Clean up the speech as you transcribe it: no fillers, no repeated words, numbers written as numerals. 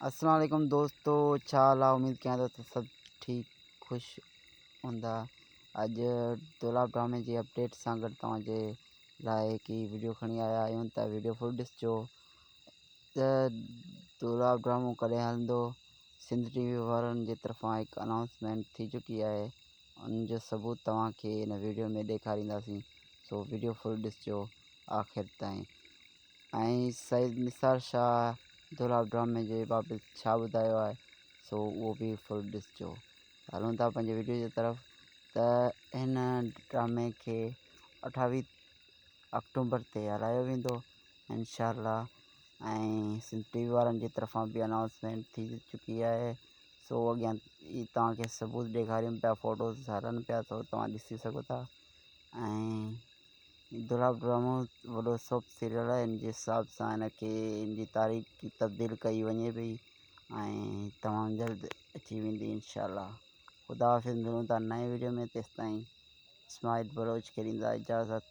السلام عليڪم دوستو ڇا حال آ اميد ڪيان ٿو ته سڀ ٺيڪ خوش هوندا. اڄ دولاب ڊرامي جي اپڊيٽ سان گڏ توهان جي لاء هڪ ويڊيو کڻي آيا آهيون ته ويڊيو فل ڏسجو ته دولاب ڊرامو ڪڏهن هلندو. سنڌ ٽي وي وارن جي طرفان هڪ انائونسمينٽ ٿي چڪي آهي ان جو ثبوت توهان کي هن ويڊيو ۾ ڏيکارينداسين سو ويڊيو فل ڏسجو آخر تائين. ۽ سيد نثار شاهه دولاب ڊرامي جي بابت ڇا ٻڌايو آهي سو اهو به فل ڏسجو. هلون ٿا پنهنجي ويڊيو جي طرف ته هن ڊرامي کي اٺاويهه آڪٽوبر تي هلايو ويندو انشاء الله ۽ سنڌ ٽي وي وارن جي طرفان به انائونسمينٽ ٿي چڪي آهي سو اڳيان توهان کي ثبوت ڏيکاريون پيا فوٽوز هلن پيا سو توهان ڏسي سگهو ٿا ۽ دولاب ڊرامو وڏو سوپ سيريل آهي ان جي حساب سان هن کي ان جي تاريخ تبديل ڪئي وڃي پئي ۽ تمام جلد اچي ويندي انشاء الله. خدا حافظ ملون ٿا نئين ويڊيو ۾ تيستائين اسماعيل بلوچ کي ڏيندا اجازت.